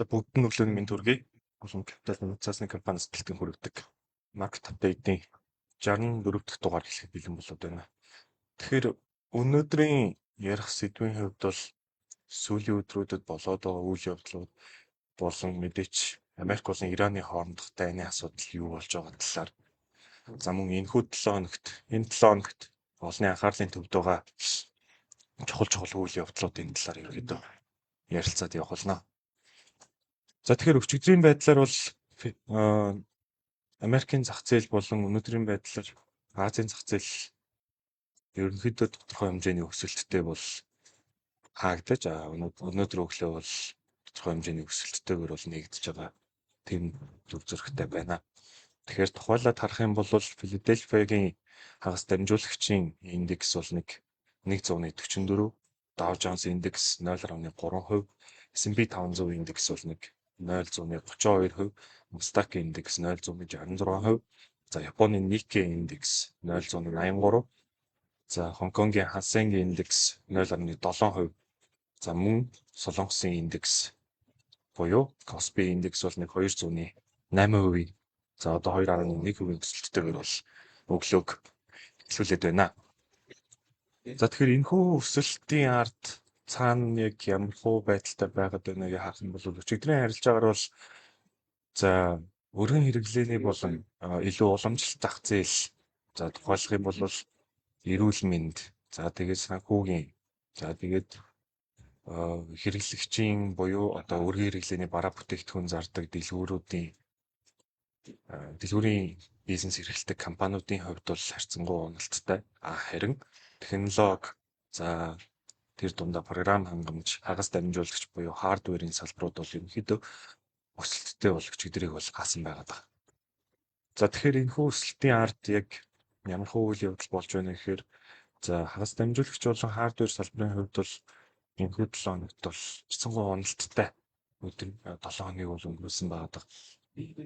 За бүгд нь өглөөний мэнд хүргэе. Улам Капитал нууцаасны компаниас бэлтгэн хүргэдэг. Market Update-ийн 64 дахь дугаар эхлэхэд бэлэн болоод байна. Тэгэхээр өнөөдрийн ярих сэдвийн хувьд бол сүүлийн өдрүүдэд болоод байгаа үйл явдлууд болон мэдээч Америк болон Ираны хоорондох дайны асуудал юу болж байгаа талаар, за мөн энэхүү 7 хоногт, энэ 7 хоногт олонний анхаарлын төвд байгаа чухал чухал үйл явдлуудын талаар ерөнхийдөө ярилцаад явах болно. За, тэгэхээр өчигдрийн байдлаар бол Америкийн зах зээл болон өнөөдрийн байдлаар Азийн зах зээл ерөнхийдөө тодорхой хэмжээний өсөлттэй бол хаагдаж, өнөөдөр өглөө бол тодорхой хэмжээний өсөлттэйгээр бол нэгдэж байгаа тийм дүр зурагтай байна. Тэгэхээр тухайлаад харах юм бол Филадельфиагийн хагас дамжуулагчийн индекс бол нэг 144, Dow Jones индекс 0.3%, S&P 500 индекс бол нэг 0.32%, Nasdaq индекс 0.66%, за Японы Nikkei индекс 0.83, за Хонконгийн Hang Seng индекс 0.7%, за мөн Солонгосын индекс буюу Kospi индекс бол нэг 208%, за одоо 2.1% өсөлттэйгээр бол өглөөг эхлүүлээд байна. За, тэгэхээр энэхүү өсөлтийн ард цаана яг ямар хуу байдалтай байгаад байна гэж харах юм бол өчигдрийн харилцаагаар бол за өргөн хэрэглээний болон илүү уламжлалт зах зээл, за тухайлах юм бол эрүүл мэнд, за тэгээд санхүүгийн, за тэгээд хэрэглэгчийн буюу одоо өргөн хэрэглээний бараа бүтээгдэхүүн зардаг дэлгүүрүүдийн, дэлгүүрийн бизнес эрхэлдэг компаниудын хувьд бол харьцангуй уналттай. А харин технологи, за тэр дундаа програм хангамж, хагас дамжуулагч буюу hardware ын салбарууд бол ерөнхийдөө өсөлттэй бол өчигдрийг бол хаасан байгаа даа. За, тэгэхээр энэхүү өсөлтийн ард яг ямар хөө үйл явдал болж байна гэхээр за хагас дамжуулагч болон hardware салбарын хувьд бол энэхүү 7 хоногт бол харьцангуй уналттай өдөр 7 хоногийг бол өнгөрөөсөн байгаа даа.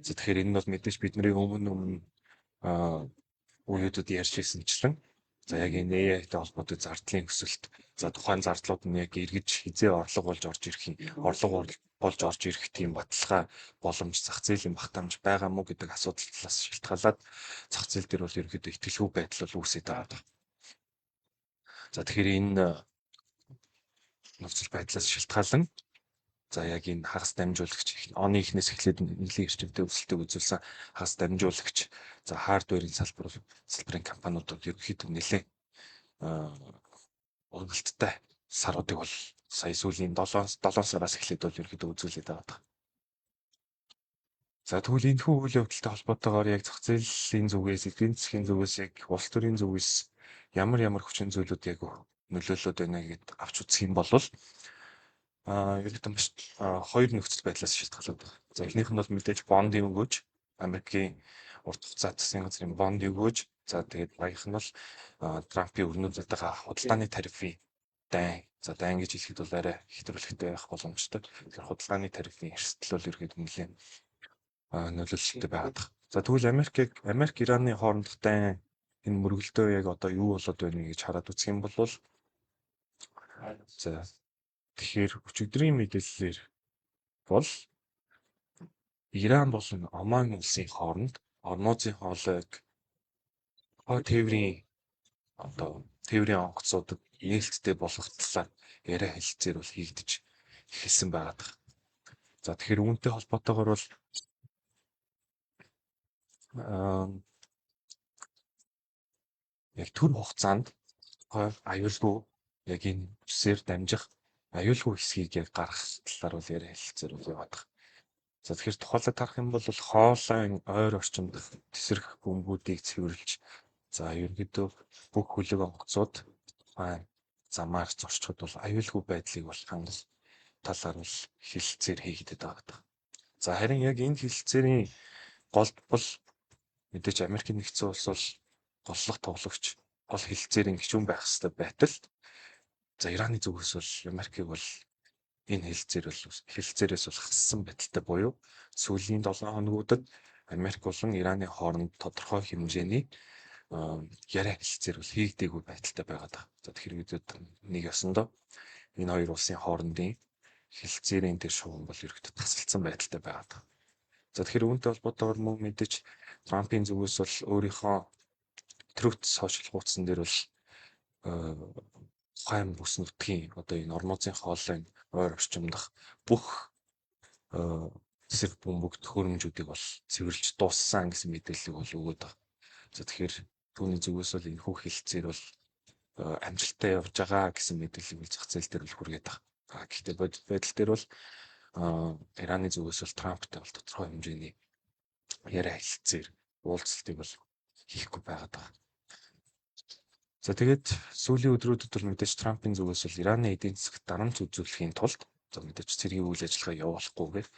За, тэгэхээр энэ нь бол мэдээж бидний өмнө өмнө үеүүдэд ярьж ирсэнчлэн за яг энэ AI-тай холбоотой зардлын өсөлт, за тухайн зардлууд нь яг эргэж хизээ орлого болж орж ирэх юм, орлого болж орж ирэх тийм баталгаа боломж, зах зээлийн багтаамж байгаа мó гэдэг асуудал талаас шалтгаалаад зах зээл дээр бол ерөнхийдөө итгэлгүй байдал бол үүсээд байгаа. За, тэгэхээр энэ нөхцөл байдлаас шалтгаалan за яг энэ хагас дамжуулагч, оны эхнээс эхлээд нэлийн эрчимтэй өсөлтийг үзүүлсэн хагас дамжуулагч, за hardware ын салбарын компаниудад ерөнхийдөө нэлээд уналттай саруудыг бол сая сүүлийн 7 7 сараас эхлээд бол ерөнхийдөө үзүүлээд байгаа. За, тэгвэл энэхүү үйл явдалтай холбоотойгоор яг зах зээлийн зүгээс, эдийн засгийн зүгээс, яг улс төрийн зүгээс ямар ямар хүчин зүйлүүд яг нөлөөлөд байна гэд авч үзэх юм бол ерөнхийдөө маш хоёр нөхцөл байдлаас шалтгаалаад байна. За, эхнийх нь бол мэдээж бондын өгөөж, Америкийн урт хугацаа засгийн газрын бондын өгөөж, за тэгээд багийнх нь бол Трампын өрнүүлээд байгаа худалдааны тарифын дайн. За, дайн гэж хэлэхэд бол арай хэтрүүлэгтэй байх боломжтой. Тэгэхээр худалдааны тарифын эрсдэл бол ерөнхийдөө нэлээд нөлөөлөлттэй байгаад байна. За, тэгвэл Америк Ираны хоорондох дайн, энэ мөргөлдөө яг одоо юу болоод байна гэж хараад үзэх юм бол за тэгэхээр өчигдрийн мэдээллээр бол Иран болон Оман улсын хооронд Ормузын хоолойг тээврийн, одоо тээврийн онгоцуудад нээлттэй болгох талаар яриа хэлцээр бол хийгдэж эхэлсэн байгаа даа. За, тэгэхээр үүнтэй холбоотойгоор бол яг төр хугацаанд аюулгүй яг энэ үсээр дамжих аюулгүй хэсгийг яг гаргах талаар бол яриа хэлцээр бол яваад байгаа. За, тэгэхээр тухайлаад харах юм бол хоолойн ойр орчимд тесрэх бөмбүүдийг цэвэрлж, за ерөнхийдөө бүх хөлөг онгоцууд тухайн замаар зорчход бол аюулгүй байдлыг бол хангах талаар бол хэлэлцээр хийгдэт байгаа. За, харин яг энэ хэлэлцээрийн голд бол мэдээж Америкийн нэгдсэн улс бол голлох тоглогч, гол хэлэлцээрийн гишүүн байх ёстой байтал за Ираны зүгээс бол Америкийг бол энэ хэлэлцээр бол хэлэлцээрээс бол хассан байдалтай буюу сүүлийн 7 хоногудад Америк болон Ираны хооронд тодорхой хэмжээний яриа хэлэлцээр бол хийгдээгүй байдалтай байгаа даа. За, тэгэхээр бид нэг ёсондоо энэ хоёр улсын хоорондын хэлцээрийн тэр шугам бол ерөөхдөө тасалдсан байдалтай байгаад байна. За, тэгэхээр үүнтэй холбоотойгоор мөн мэдээж Трампын зүгээс бол өөрийнхөө Truth Social хуудсан дээр бол тухайн бүс нутгийн, одоо энэ Ормузын хоолойн ойр орчимдох бүх эсрэг бөмбөг төхөөрөмжүүдийг бол цэвэрлж дууссан гэсэн мэдээллийг бол өгөөд байгаа. За, тэгэхээр түүний зүгээс бол энэхүү хэлцээр бол амжилттай явж байгаа гэсэн мэдээллийг бол зах зээл дээр бол хүргээд байгаа. А гэхдээ бодит байдал дээр бол Ираны зүгээс бол Трамптай бол тодорхой хэмжээний яриа хэлцээр уулзалтыг бол хийхгүй байгаад байгаа. За, тэгээд сүүлийн өдрүүдэд бол мэдээж Трампын зүгээс бол Ираны эдийн засагт дарамт үзүүлэхийн тулд, за, мэдээж цэргийн үйл ажиллагаа явуулахгүйгээр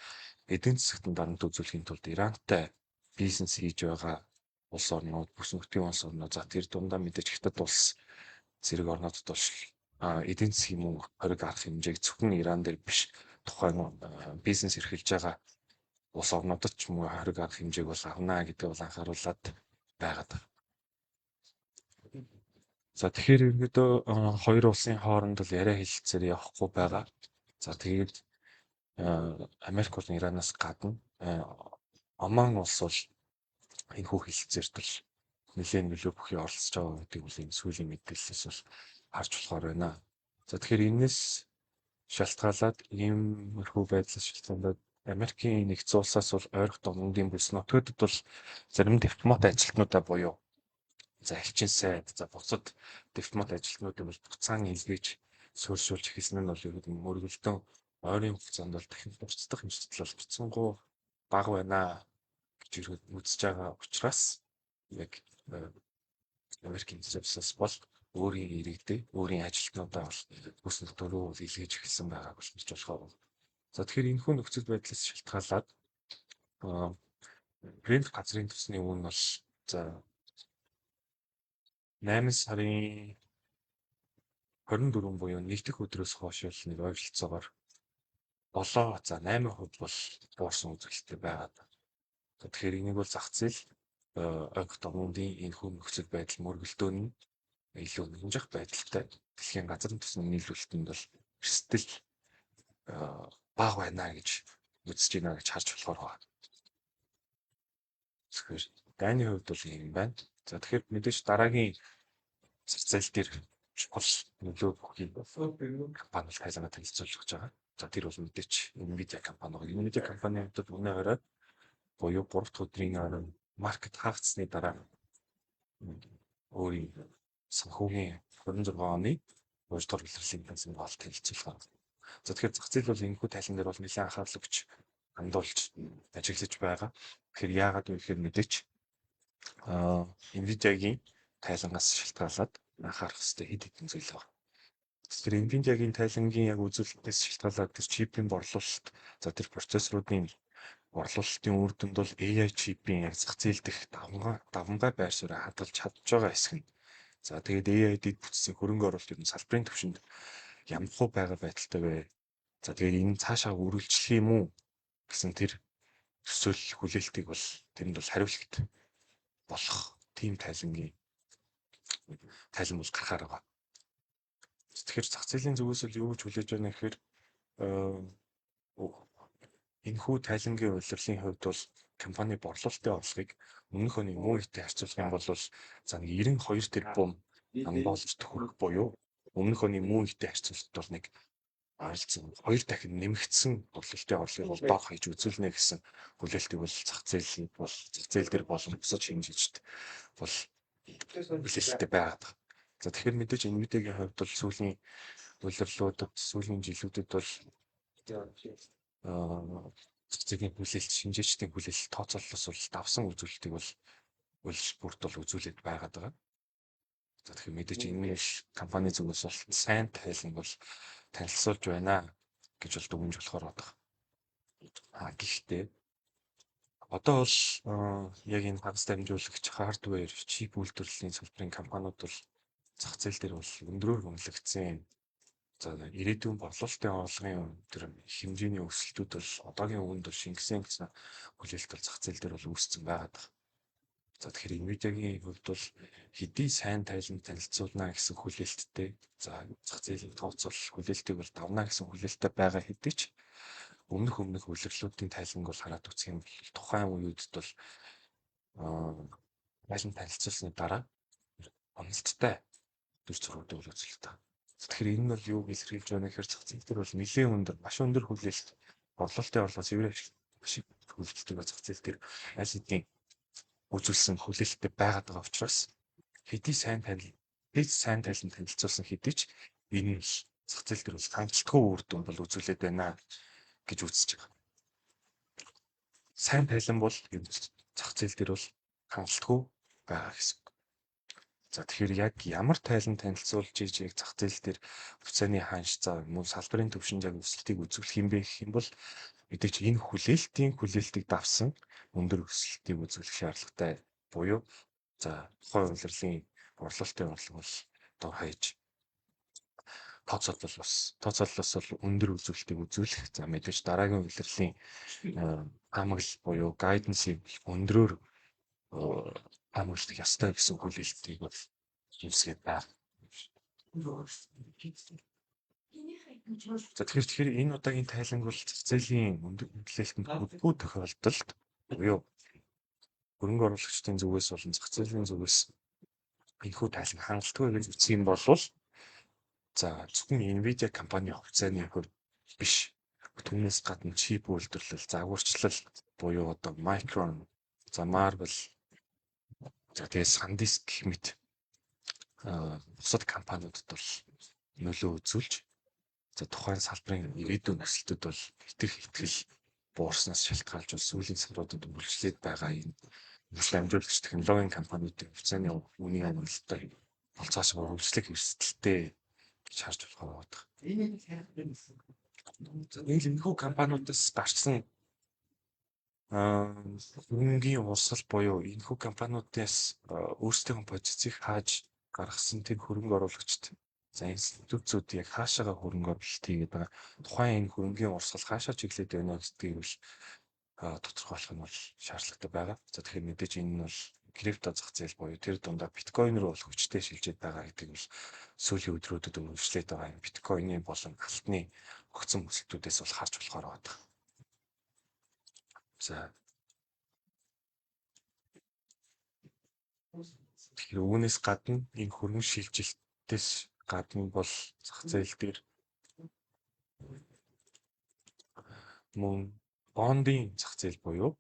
эдийн засагт дарамт үзүүлэхийн тулд Ирантай бизнес хийж байгаа улс орнууд, бүс нутгийн улс орнууд, за, тэр дундаа мэдээж Хятад улс зэрэг орнуудад бол эдийн засгийн мөнгө хориг арга хэмжээг зөвхөн Иран дээр биш, тухайн бизнес эрхэлж байгаа улс орнуудад ч мөн хориг арга хэмжээг бол авна гэдэг бол анхааруулад байгаад байна. За, тэгэхээр ерөнхийдөө хоёр улсын хооронд бол яриа хэлэлцээр явахгүй байгаа. За, тэгээд Америк болон Иранаас гадна Оман улс бол энэхүү хэлэлцээрт бол нэлээд нөлөө бүхий оролцож байгаа гэдгийг бол энэ сүүлийн мэдээллээс бол харж болохоор байна. За, тэгэхээр энэс шалтгаалаад, иймэрхүү байдлаас шалтгаалаад Америкийн нэгдсэн улсаас бол ойрхон домнодын бүс нутгуудад бол зарим дипломат ажилтнуудаа буюу, за, элчин сайд, за, бусад дипломат ажилтнуудыг бол буцаан илгээж суурьшуулж эхэлсэн нь бол ерөнхийдөө мөргөлдөн ойрын хугацаанд бол дахин буцдах эрсдэл бол бяцсангуй бага байна гэж ерөнхийдөө үзэж байгаа учраас яг Америкийн нэгдсэн улсаас бол өөрийн иргэдээ, өөрийн ажилтнуудаа бол бүс нутаг руу илгээж эхэлсэн байгааг бол мэдж болохоор. За, тэгэхээр энэхүү нөхцөл байдлаас шалтгаалаад Brent газрын тосны үн бол, за, 8 сарын 24 буюу нэгдэх өдрөөс хойш л нэг ойролцоогоор 7, за, 8% бол буурсан үзүүлэлттэй байгаа. Тэгэхээр энийг бол зах зээл ойрхон домнодын энэхүү нөхцөл байдал мөргөлдөөн нь илүү хэмжих байдалтай дэлхийн газрын тосны нийлүүлэлтэнд бол эрсдэл бага байна гэж үзэж байна гэж харж болохоор байна. Тэгэхээр дайны хувьд бол юм байна. За, тэгэхээр мэдээж дараагийн зах зээл дээр чухал нөлөө бүхий компани бол тайлангаа танилцуулж байгаа. За, тэр бол мэдээж Nvidia компани байгаа. Nvidia компани хувьд өнөө орой буюу 3 дахь өдрийн орой market хаагдсаны дараа өөрийн санхүүгийн 26 оны 2 дугаар улирлын пенсийн бол танилцуулга. За, тэгэхээр зах зээл бол энэхүү тайлан дээр бол нэлээд анхаарал өгч андуулж ажиглаж байгаа. Тэгэхээр яагаад вэ гэхээр мэдээж Nvidia-гийн тайлангаас шалтгаалаад анхаарах хэрэгтэй хэд хэдэн зүйл байна. Тэгэхээр Nvidia-гийн тайлангийн яг үзүүлэлтээс шалтгаалаад тэр чипийн борлуулалт, за, тэр процессоруудын борлуулалтын үр дүнд бол AI чипийн яг зах зээл дэх давамгай байр сууриа хадгалж чадж байгаа хэсэг нь. За, тэгээд AI дэд бүтцийн хөрөнгө оруулалт ер нь салбарын түвшинд ямар хуу байгаа байдалтай вэ? За, тэгээд энэ цаашаа үргэлжлэх юм уу гэсэн тэр төсөөлөл хүлээлтийг бол тэрэнд бол хариулт болох тийм тайлангийн тайлан бол гарахаар байгаа. Тэгэхээр зах зээлийн зүгээс бол юу гэж хүлээж байна гэхээр энэхүү тайлангийн улирлын хувьд бол компани борлуулалтын орлогыг өмнөх оны мөн үетэй харьцуулах юм бол, за, нэг 92 тэрбум долларт хүрэх буюу өмнөх оны мөн үетэй харьцуулахад бол нэг ойролцоогоор хоёр дахин нэмэгдсэн борлуулалтын орлогыг бол доор хаяж үзүүлнэ гэсэн хүлээлтийг бол зах зээл дээр болон бусад шинжээчд бол хүлээлттэй байгаад байгаа. За, тэгэхээр мэдээж Nvidia-гийн хувьд бол сүүлийн улирлуудад, сүүлийн жилүүдэд бол зах зээлийн хүлээлт, шинжээчдийн хүлээлт тооцооллоос бол давсан үзүүлэлтийг бол улс бүрт бол үзүүлээд байгаад байгаа. За, тэгэхээр мэдээж энэ компани зүгээс бол сайн тайлан бол танилцуулж байна гэж бол дүгнж болохоор байна. А гэхдээ одоо бол яг энэ хагас дамжуулагч hardware, чип үйлдвэрлэлийн салбарын компаниуд бол зах зээл дээр бол өндрөөр үнэлэгдсэн. За, ирээдүйн борлуулалтын орлогын тэр хэмжээний өсөлтүүд бол одоогийн үүнд бол шингэсэн гэсэн хүлээлт бол зах зээл дээр бол үүссэн байгаад байна. За тэгэхээр Nvidia-гийн хувьд бол хэдий сайн тайлан танилцуулна гэсэн хүлээлттэй, за зах зээлийн тооцоолол хүлээлтийг бол давна гэсэн хүлээлттэй байгаа хэдий ч өмнөх улирлуудын тайланг бол хараад үзэх юм бол тухайн үеүүдэд бол тайлан танилцуулсны дараа уналттай дүр зургуудыг бол үзүүлдэг. Тэгэхээр энэ нь бол юуг илэрхийлж байна гэхээр зах зээл дээр бол нэлээн өндөр, маш өндөр хүлээлт, борлуулалтын орлого, цэвэр ашиг маш их хүлээлттэй зах зээл дээр аль хэдийн үзүүлсэн хүлээлттэй байгаад байгаа учраас хэдий сайн танил, хэд сайн тайлан танилцуулсан хэдий ч энэ нь зах зээл дээр бол хангалтгүй үр дүн бол үзүүлээд байна гэж үзэж байгаа. Сайн тайлан бол зах зээл дээр бол хангалтгүй байгаа гэсэн. За тэгэхээр яг ямар тайлан танилцуулж ийж яг зах зээл дээр хувьцааны ханш, за мөн салбарын түвшинд яг өсөлтийг үзүүлэх юм бэ гэх юм бол мэдээж энэ хүлээлтийн хүлээлтийг давсан өндөр өсөлтийг үзүүлэх шаардлагатай буюу за тухайн улирлын борлуулалтын орлого бол дор хаяж тооцоолол бас тооцооллоос бол өндөр үзүүлэлтийг үзүүлэх. За мэдээж дараагийн улирлын таамаглал буюу guidance-ийг өндрөөр таамаглах ёстой гэсэн хүлээлтийг бол үүсгээд байна. За тэгэхээр энэ удаагийн тайланг бол зах зээлийн өндөр хүлээлтэнд хүрдэггүй тохиолдолд буюу хөрөнгө оруулагчдын зүгээс болон зах зээлийн зүгээс энэхүү тайлан хангалтгүй гэж үзэх юм бол за зөвхөн Nvidia компани хувьцааны хувьд биш, түүнээс гадна чип үйлдвэрлэл, загварчлал буюу одоо Micron, за Marvell, за тэгээ SanDisk гэх мэт бусад компаниудад бол нөлөө үзүүлж, за тухайн салбарын ирээдүйн өсөлтөд бол хэтэрх итгэл буурснаас шалтгаалж бол сүүлийн саруудад үргэлжлээд байгаа энэ дамжуулагч технологийн компаниудын хувьцааны үнийн уналттай бол цаашаа үргэлжлэх эрсдэлтэй гэж харж болохоор байна. Нийл энэхүү компаниудаас гарсан хөрөнгийн урсгал буюу энэхүү компаниудаас өөрсдийнхөө позицийг хааж гаргасан тэр хөрөнгө оруулагчид, за институцүүд яг хаашаага хөрөнгө оруулалт хийгээд байгаа, тухайн энэ хөрөнгийн урсгал хаашаа чиглээд байна гэдгийг бол тодорхойлох нь бол шаардлагатай байгаа. За тэгэхээр мэдээж энэ нь бол крипто зах зээл буюу тэр дундаа биткойн руу бол хүчтэй шилжээд байгаа гэдгийг бол сүүлийн өдрүүдэд үргэлжлээд байгаа юм биткойны болон алтны огцон өсөлтүүдээс бол харж болохоор байна. За тэгэхээр үүнээс гадна энэ хөрөнгө шилжилтээс гадна бол зах зээл дээр мөн бондын зах зээл буюу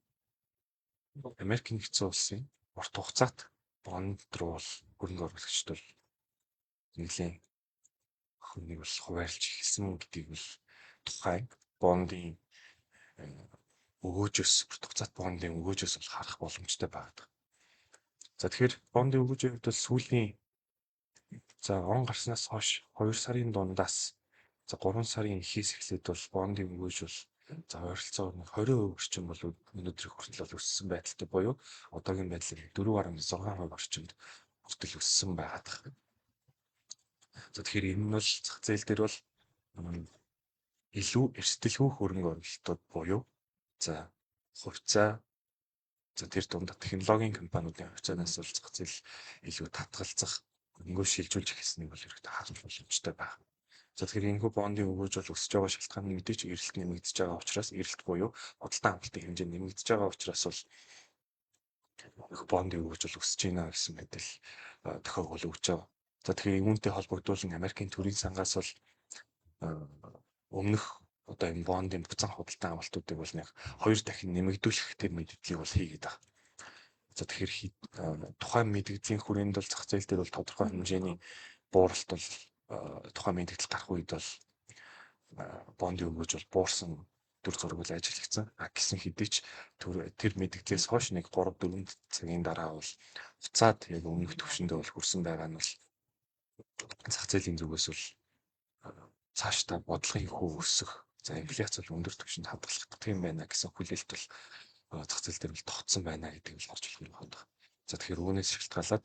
Америк нэгдсэн улсын урт хугацаат бонд руу бол хөрөнгө оруулагчид бол нэлээн хөрөнийг бол хуваарлж эхэлсэн гэдгийг бол тухайн бондын өгөөжөөс, урт хугацаат бондын өгөөжөөс бол харах боломжтой байдаг. За тэгэхээр бондын өгөөжийн хувьд бол сүүлийн за он гарснаас хойш 2 сарын дундаас за 3 сарын эхээс эхлээд бол бондын өгөөж бол за ойролцоогоор 20% орчим бол өнөөдрийн хүртэл бол өссөн байдалтай буюу одоогийн байдлаар 4.6% орчимд хүртэл өссөн байгаад байна. За тэгэхээр энэ нь бол зах зээл дээр бол илүү эрсдэлгүй хөрөнгө оруулалтууд буюу за хувьцаа, за тэр дунд технологийн компаниудын хувьцаанаас бол зах зээл илүү татгалзах, хөрөнгөө шилжүүлж эхэлснийг бол ерөнхийдөө харах боломжтой байна. За тэгэхээр энэхүү бондын өгөөж бол өсөж байгаа шалтгаан нь мэдээж эрэлт нэмэгдэж байгаа учраас, эрэлт буюу худалдан авалтын хэмжээ нэмэгдэж байгаа учраас бол энэхүү бондын өгөөж бол өсөж байна гэсэн мэдээлэл тохиогол өгч байгаа. За тэгэхээр үүнтэй холбогдуулан Америкийн төрийн сангаас бол өмнөх одоо энэ бондын буцаан худалдан авалтуудыг бол нэг 2 дахин нэмэгдүүлэх тэр мэдээллийг бол хийгээд байгаа. За тэгэхээр тухайн мэдээллийн хүрээнд бол зах зээл дээр бол тодорхой хэмжээний бууралт бол тухайн мэдээлэл гарах үед бол бондын өгөөж бол буурсан дүр зураг бол ажиллагдсан. А гисэн хэдий ч тэр мэдээллээс хойш нэг 3-4 цагийн дараа бол буцаад яг өмнөх түвшиндээ бол хүрсэн байгаа нь бол зах зээлийн зүгээс бол цаашдаа бодлогын хүү өсөх, за инфляц бол өндөр түвшинд хадгалагдах юм байна гэсэн хүлээлт бол зах зээл дээр бол тогтсон байна гэдгийг бол харж болох юм байна. За тэгэхээр үүнээс шалтгаалаад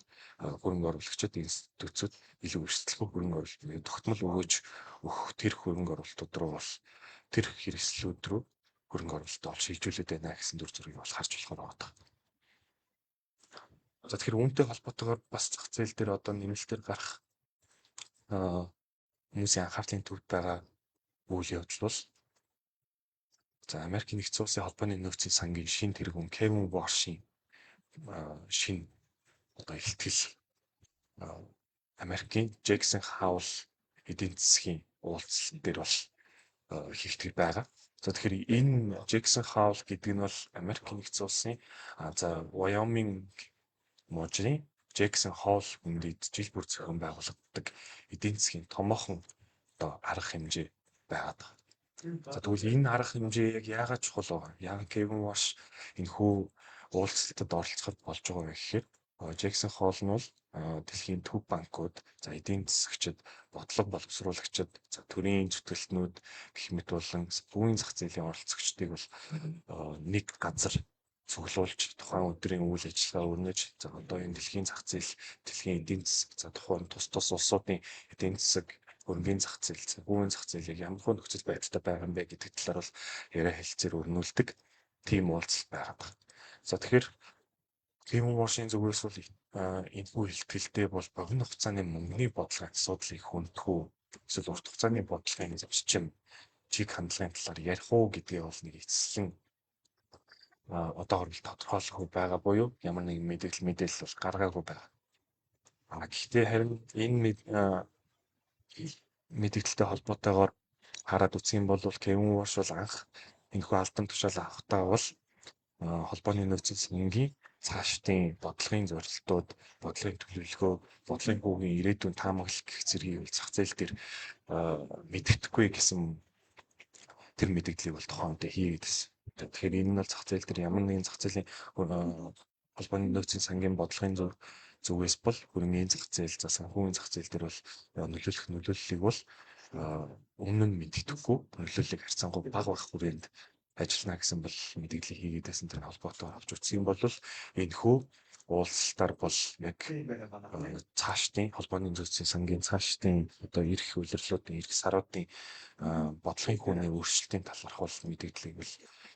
хөрөнгө оруулагчид, институцүүд илүү эрсдэлгүй хөрөнгө оруулалт, тогтмол өгөөж өгөх тэр хөрөнгө оруулалтууд руу бол тэр хэрэгслүүд рүү хөрөнгө оруулалтаа бол шилжүүлээд байна гэсэн дүр зургийг бол харж болохоор байна. За, тэгэхээр үүнтэй холбоотойгоор бас зах зээл дээр одоо нэмэлтээр гарах хүмүүсийн анхаарлын төвд байгаа үйл явдал бол за Америкийн нэгдсэн улсын холбооны нөөцийн сангийн шинэ тэргүүн Кевин Уоршийн шинэ одоо илтгэл Америкийн Джексон Хаул эдийн засгийн уулзалт дээр бол хийгдэх байгаа. За, тэгэхээр энэ Джексон Хаул гэдэг нь бол Америкийн нэгдсэн улсын за Wyoming мужийн Джексон Хоул гүндэд жил бүр зохион байгуулагддаг эдийн засгийн томоохон одоо арга хэмжээ байгаад байгаа. За, тэгвэл энэ арга хэмжээ яг яагаад чухал байгаа? Яагаад Кевин Уорш энэ хүү уулзалтад оролцоход болж байгаа вэ гэхээр Джексон Хоул нь бол дэлхийн төв банкуд, за эдийн засагчид, бодлого боловсруулагчид, за төрийн зүтгэлтнүүд гэх мэт болон санхүүгийн зах зээлийн оролцогчдыг бол нэг газар цуглуулж тухайн өдрийн үйл ажиллагаа өрнөж, за одоо энэ дэлхийн зах зээл, дэлхийн эдийн засаг, за тухайн тус тус улсуудын эдийн засаг, хөрөнгөний зах зээл, санхүүгийн зах зээл яг ямар хөө нөхцөл байдалтай байгаа юм бэ гэдэг талаар бол яриа хэлцээр өрнүүлдэг тийм уулзалт байгаад байна. За, тэгэхээр Кевин Уоршийн зүгээс бол энэхүү илтгэлдээ бол богино хугацааны мөнгөний бодлогын асуудлыг хөндөх үү, эсвэл урт хугацааны бодлогын зарчим, чиг хандлагын талаар ярих уу гэдгээ бол нэг эцэслэн одоогор л тодорхойлохгүй байгаа буюу ямар нэгэн мэдээлэл бол гаргаагүй байгаа. Гэхдээ харин энэ мэдээлэлтэй холбоотойгоор хараад үзэх юм бол Кевин Уорш бол анх энэхүү албан тушаал авахдаа бол холбооны нөөцийн сангийн цаашдын бодлогын зорилтууд, бодлогын төлөвлөгөө, бодлогын хүүгийн ирээдүйн таамаглал гэх зэргийг бол зах зээл дээр мэддэхгүй гэсэн тэр мэдээллийг бол тухайн үедээ хийгээд байсан. Тэгэхээр энэ нь бол зах зээл дээр ямар нэгэн зах зээлийн холбооны нөөцийн сангийн бодлогын зүгээс бол хөрөнгөний зах зээл, за санхүүгийн зах зээл дээр бол нөлөөлөх нөлөөллийг бол өмнө нь мэддэхгүй, нөлөөллийг харьцангуй бага байх хүрээнд ажиллана гэсэн бол мэдээлэл хийгээд байсан. Тэр холбоотойгоор авч үзэх юм бол энэхүү уулзалтаар бол яг цаашдын холбооны нөөцийн сангийн цаашдын одоо ирэх улирлуудын, ирэх саруудын бодлогын хүүний өөрчлөлтийн талаарх бол мэдээллийг бол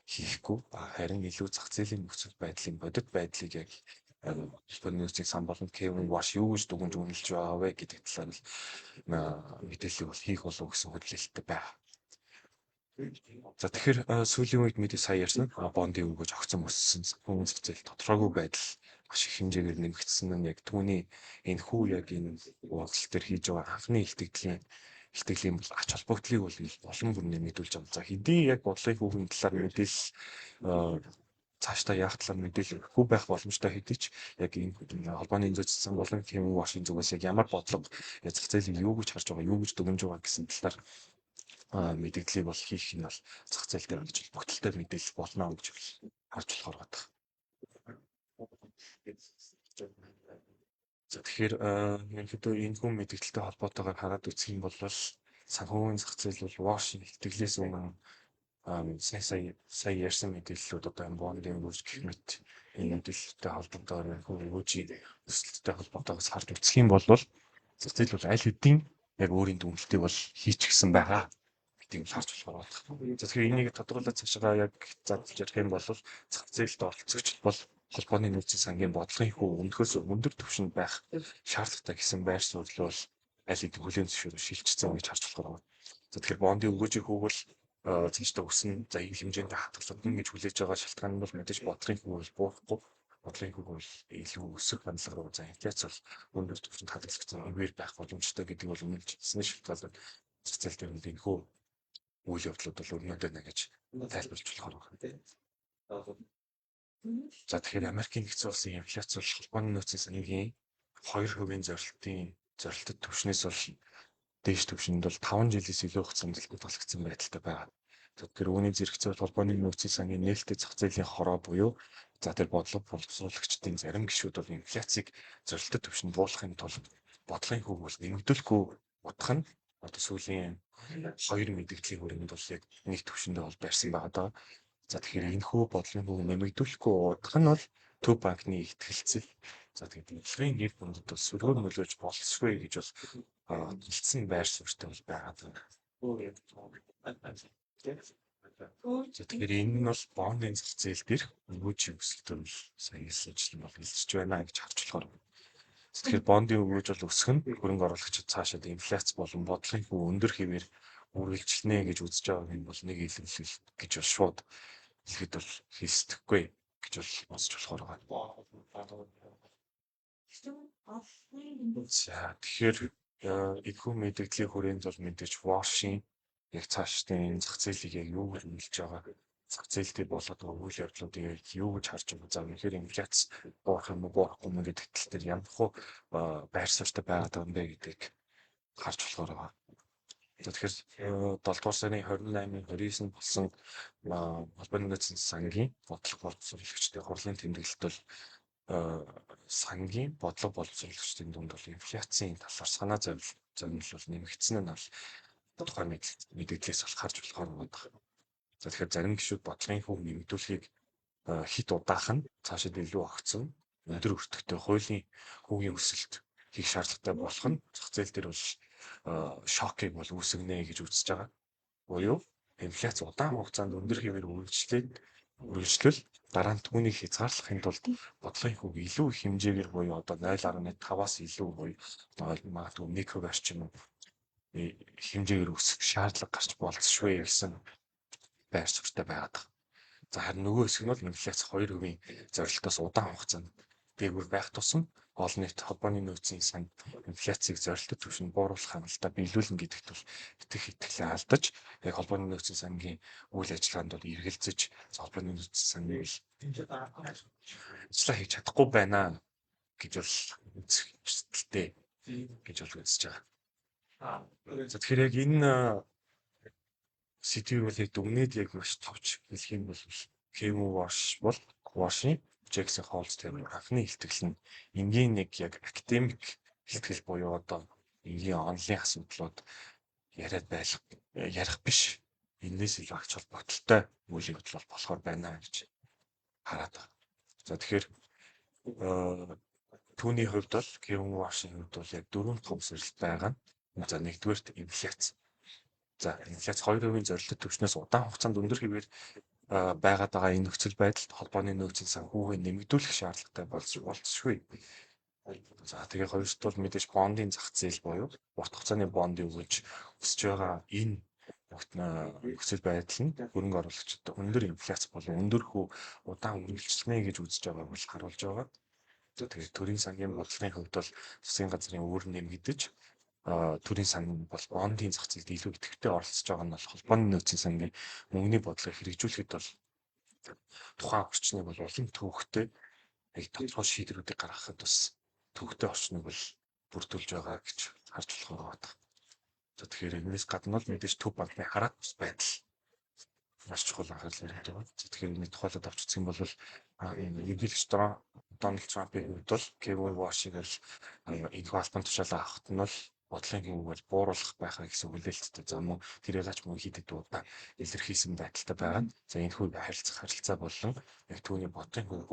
хийхгүй, харин илүү зах зээлийн нөхцөл байдлын бодит байдлыг яг холбооны нөөцийн сан болон Кевин Уорш юу гэж дүгнж үнэлж байгаа вэ гэдэг талаар л мэдээллийг бол хийх болов гэсэн хүлээлттэй байна. За, тэгэхээр сүүлийн үед мэдээ сая ярьсан бондын өгөөж огцом өссөн, санхүүгийн зах зээл тодорхойгүй байдал маш их хэмжээгээр нэмэгдсэн нь яг түүний энэ хүү яг энэ уулзалт дээр хийж байгаа анхны илтгэлийн бол ач холбогдлыг бол олон бүрнээ мэдүүлж байгаа. За, хэдий яг бодлогын хүүгийн талаар мэдээлэл цаашдаа яах талаар мэдээлэл өгөхгүй байх боломжтой хэдий ч яг энэ холбооны зүйцсэн болон Кевин Уоршийн зүгээс яг ямар бодлого, зах зээлийг юу гэж харж байгаа, юу гэж дүгнж байгаа гэсэн талаар мэдээллийг бол хийх нь бол зах зээл дээр ач холбогдолтой мэдээлэл болно гэж харж болохоор байна. За, тэгэхээр ерөнхийдөө энэ хүн мэдээлэлтэй холбоотойгоор хараад үзэх юм бол санхүүгийн зах зээл бол Уоршийн илтгэлээс өмнө сая сая сая ярьсан мэдээллүүд, одоо энэ бондын өгөөж гэх мэт энэ мэдээлэлтэй холбоотойгоор энэ өгөөжийн өсөлттэй холбоотойгоор харж үзэх юм бол зах зээл бол аль хэдийн яг өөрийн дүгнэлтийг бол хийчихсэн байгаа гэдгийг харж болохоор байна. За, тэгэхээр энийг тодорхойлоод цаашаа яг задлж ярих юм бол зах зээлд оролцогч бол холбооны нөөцийн сангийн бодлогын хүү өнөхөөс өндөр түвшинд байх шаардлагатай гэсэн байр суурь бол аль хэдийн хүлээн зөвшөөрөө шилжчихсэн гэж харж болохоор байна. За, тэгэхээр бондын өгөөжийн хүүг бол цаашдаа өснө. За, ийм хэмжээнд хадгалагдана гэж хүлээж байгаа шалтгаан нь бол мэдээж бодлогын хүүг бол буурахгүй, бодлогын хүүг бол илүү өсөх хандлага руу, за инфляц бол өндөр түвшинд хадгалагдсан хэвээр байх боломжтой гэдэг бол өмнө хэлсэн шалтгаалаад зах зээл дээр энэ хүү үйл явдлууд бол өрнөд байна гэж тайлбарлаж болохоор байна. За, тэгэхээр Америкийн нэгдсэн улсын инфляц бол холбооны нөөцийн сангийн 2% зорилтын зорилтод түвшнээс бол дээш түвшинд бол 5 жилээс илүү хугацаанд хадгалагдсан байдалтай байгаа. Тэгэхээр үүний зэрэгцээ бол холбооны нөөцийн сангийн нээлттэй зах зээлийн хороо буюу за тэр бодлого боловсруулагчдын зарим гишүүд бол инфляцийг зорилттой түвшинд буулгахын тулд бодлогын хүүг бол нэмэгдүүлэхгүй утга нь одоо сүүлийн хоёр мэдээллийн хүрээнд бол яг нэг түвшиндээ бол барьсан байгаа даа. За, тэгэхээр энэ хүү бодлогын хүүг нэмэгдүүлэхгүй утга нь бол Төв банкны итгэлцэл, за тэгээд бодлогын нэр хүндэд бол сөргөөр нөлөөлж болзошгүй гэж бол хэлсэн байр суурьтай бол байгаа. За, тэгэхээр энэ нь бол бондын зах зээл дээрх өгөөжийн өсөлтөөр бол сая хэлсэнчлэн бол илэрч байна гэж харж болохоор. Тэгэхээр бондын өгөөж бол өсөх нь хөрөнгө оруулагчид цаашаад инфляц болон бодлогын хүү өндөр хэвээр үргэлжлэнэ гэж үзэж байгааг нь бол нэг илэрлэл гэж бол шууд хэлэхэд бол хэлсдэхгүй гэж бол үзэж болохоор байгаа. За, тэгэхээр энэхүү мэдээллийн хүрээнд бол мэдээж Warsh-ийн яг цаашдын зах зээлийг яг юу гэж үнэлж байгаа, зах зээл дээр болоод байгаа үйл явдлуудыг яг юу гэж харж байгаа. За, үнэхээр инфляц буурах юм уу, буурахгүй юм гэдэг тал дээр ямар хуу байр суурьтай байгаад байгаа юм бэ гэдгийг харж болохоор байгаа. Тэгэхээр 7 дугаар сарын 28-ын 29-нд болсон холбооны нөөцийн сангийн бодлого боловсруулагчдын хурлын тэмдэглэлт бол сангийн бодлого боловсруулагчдын дунд бол инфляцийн талаар санаа зовнил бол нэмэгдсэн нь бол тухайн мэдээллээс бол харж болохоор байна. За, тэгэхээр зарим гишүүд бодлогын хүүг нэмэгдүүлэхийг хэд удаах нь цаашид илүү огцон өндөр өртөгтэй хуулийн хүүгийн өсөлт хийх шаардлагатай болох нь зах зээл дээр бол шокыг бол үүсгэнэ гэж үзэж байгаа. Буюу инфляц удаан хугацаанд өндөр хэвээр үргэлжлэл дараа нь түүнийг хязгаарлахын тулд бодлогын хүүг илүү их хэмжээгээр буюу одоо 0.5-аас илүү буюу магадгүй 1% орчим хэмжээгээр өсөх шаардлага гарч болцсошгүй гэсэн байр суурьтай байгаад байгаа. За, харин нөгөө хэсэг нь бол инфляц 2% зорилтоос удаан хугацаанд дээгүүр байх тусам олон нийт холбооны нөөцийн сан инфляцийг зорилттой түвшинд бууруулах хангалттай биелүүлнэ гэдэгт бол итгэх итгэлээ алдаж, яг холбооны нөөцийн сангийн үйл ажиллагаанд бол эргэлзэж, холбооны нөөцийн сангийн ажиллаа хийж чадахгүй байна гэж бол үзэх эрсдэлтэй гэж бол үзэж байгаа. За, тэгэхээр яг энэ сэдвийг бол яг дүгнээд яг маш товч хэлэх юм бол Кевин Warsh бол Warsh-ийн Jackson Hole тэр анхны илтгэл нь энгийн нэг яг академик илтгэл буюу одоо энгийн онлын асуудлууд яриад байх ярих биш. Энээс илүү ач холбогдолтой үйл явдал болохоор байна гэж хараад байгаа. За, тэгэхээр түүний хувьд бол, Кевин Warsh-ийн хувьд бол яг дөрвөн том сэрэлт байгаа нь. За, нэгдүгээрт инфляц. За, инфляц 2% зорилттой түвшнээс удаан хугацаанд өндөр хэвээр байгаад байгаа энэ нөхцөл байдалд холбооны нөөцийн сан хүүгээ нэмэгдүүлэх шаардлагатай болцсошгүй. За, тэгээ хоёрт бол мэдээж бондын зах зээл буюу урт хугацааны бондын өгөөж өсөж байгаа энэ нөхцөл байдал нь хөрөнгө оруулагчид өндөр инфляц болон өндөр хүү удаан үргэлжлэнэ гэж үзэж байгааг бол харуулж байгаа. Тэгээд төрийн сангийн бодлогын хувьд бол засгийн газрын үүр нэмэгдэж, төрийн сан бол бондын зах зээлд илүү идэвхтэй оролцож байгаа нь бол холбооны нөөцийн сангийн мөнгөний бодлогыг хэрэгжүүлэхэд бол тухайн орчныг бол улам төвөгтэй, яг тодорхой шийдвэрүүдийг гаргахад бас төвөгтэй орчныг бол бүрдүүлж байгаа гэж харж болохоор байна. За, тэгэхээр энэс гадна бол мэдээж төв банкны хараат бус байдал маш чухал анхаарал хэрэгтэй байна. За, тэгэхээр энэ тухайлаад авч үзэх юм бол ерөнхийлөгч Дональд Трампын хувьд бол Кевин Warsh-ыг бол энэхүү албан тушаалаа авахт нь бол бодлогын хүүг бол бууруулах байхаа гэсэн хүлээлттэй. За, мөн тэрийг ач мөн хэд хэд удаа илэрхийлсэн байдалтай байгаа нь. За, энэхүү харилцах харилцаа болон яг түүний бодлогын хүүг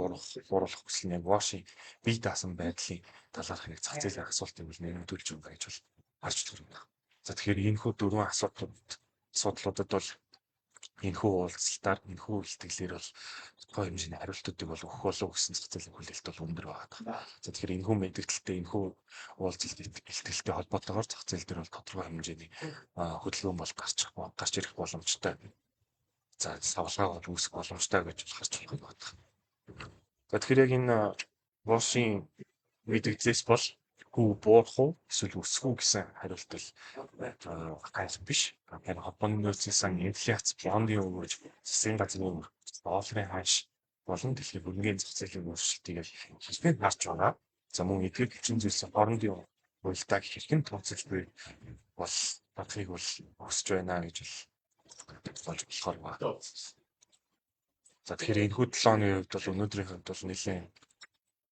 бууруулах хүсэл нь яг Warsh-ийн бие даасан байдлын талаарх яг зах зээлийн асуултыг бол нэмэгдүүлж байгаа гэж бол харж байна. За, тэгэхээр энэхүү дөрвөн асуудлуудад бол энэхүү уулзалтаар, энэхүү илтгэлээр бол тодорхой хэмжээний хариултуудыг бол өгөх болов гэсэн зах зээлийн хүлээлт бол өндөр байгаа. За, тэгэхээр энэхүү мэдээлэлтэй, энэхүү уулзалт илтгэлтэй холбоотойгоор зах зээл дээр бол тодорхой хэмжээний хөдөлгөөн бол гарч ирэх боломжтой. За, савлгаа бол үүсэх боломжтой гэж харж болох байна. За, тэгэхээр яг энэ Warsh-ийн мэдээллээс бол хүү буурах уу эсвэл өсөх үү гэсэн хариулт бол гайх биш. Тэгэхээр холбооны нөөцийн сан, инфляц, бондын өгөөж, засгийн газрын долларын ханш болон дэлхийн хөрөнгөний зах зээлийн өөрчлөлтийг хэрхэн харж байгаа. За, мөн эдгээр хүчин зүйлсийн хоорондын уялдааг хэрхэн тооцож буй бол бодохыг бол өсөж байна гэж бол болж болохоор байна. За, тэгэхээр энэхүү 7 хоногийн хувьд бол өнөөдрийн хувьд бол нэлээд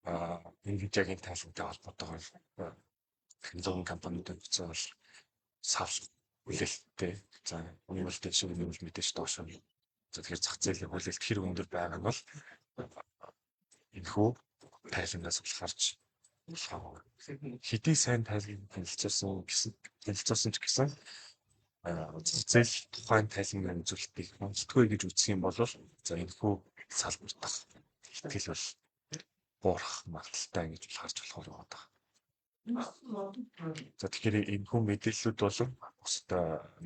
Nvidia-гийн тайлантай холбоотойгоор технологийн компаниудын хувьцаа бол савлах хүлээлттэй. За, үний бол дээш, үний бол мэдээж доош. За, тэгэхээр зах зээлийн хүлээлт хэр өндөр байгаа нь бол энэхүү тайлангаас бол харж болох. Хэдий сайн тайлан танилцуулсан гэсэн танилцуулсан ч гэсэн Зах зээл тухайн тайлан үзүүлэлтийг онцлоггүй гэж үзэх юм бол за энэхүү салбар дахь итгэл бол буурах магадлалтай гэж харж болохоор байгаа. За, тэгэхээр энэхүү мэдээллүүд болон бусад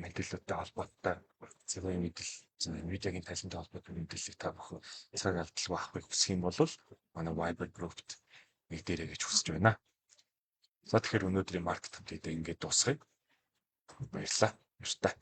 мэдээллүүдтэй холбоотой цагийн мэдээлэл, Nvidia-гийн тайлантай холбоотой мэдээллийг та бүхэн цаг алдалгүй авахыг хүсэх юм бол манай Viber group-т нэгдээрэй гэж хүсэж байна. За, тэгэхээр өнөөдрийн market update ингээд дуусгая. Баярлалаа. Баяртай.